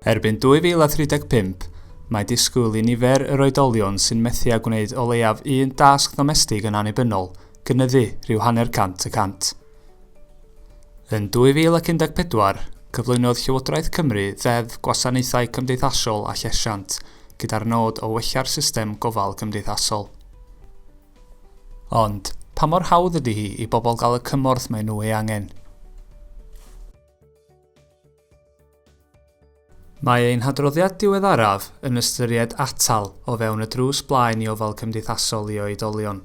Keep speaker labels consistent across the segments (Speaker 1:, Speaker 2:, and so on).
Speaker 1: Erbyn 2035, mae disgwyl i nifer yr oedolion sy'n methu â gwneud o leiaf un dasg ddomestig yn annibynnol gynyddu rhyw hanner cant y cant. Yn 2014, cyflwynodd Llywodraeth Cymru Ddeddf Gwasanaethau Cymdeithasol a Llesiant gyda'r nod o wella'r system gofal cymdeithasol. Ond, pa mor hawdd ydy hi i bobl gael y cymorth maen nhw ei angen? Mae ein hadroddiad diweddaraf yn ystyried atal o fewn y drws blaen i ofal cymdeithasol i oedolion.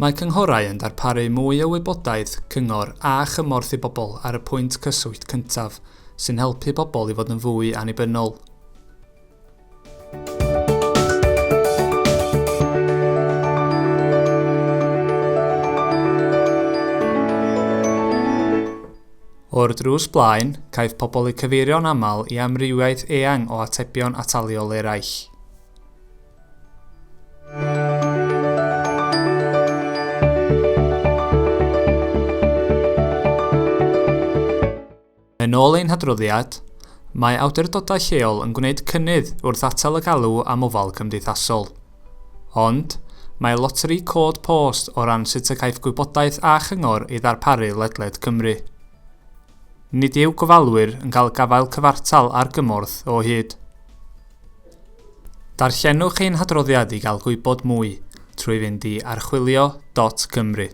Speaker 1: Mae cynghorau yn darparu mwy o wybodaeth, cyngor a chymorth i bobl ar y pwynt cyswllt cyntaf sy'n helpu pobl i fod yn fwy annibynnol. O'r drws blaen, caiff pobl eu cyfeirio'n aml i amrywiaeth eang o atebion ataliol eraill. Yn ôl ein hadroddiad, mae awdurdodau lleol yn gwneud cynnydd wrth atal y galw am ofal cymdeithasol. Ond, mae loteri cod post o ran sut y caiff gwybodaeth a chyngor ei ddarparu ledled Cymru. Nid yw gofalwyr yn cael gafael cyfartal ar gymorth o hyd. Darllenwch ein hadroddiad i gael gwybod mwy trwy fynd i archwilio.cymru.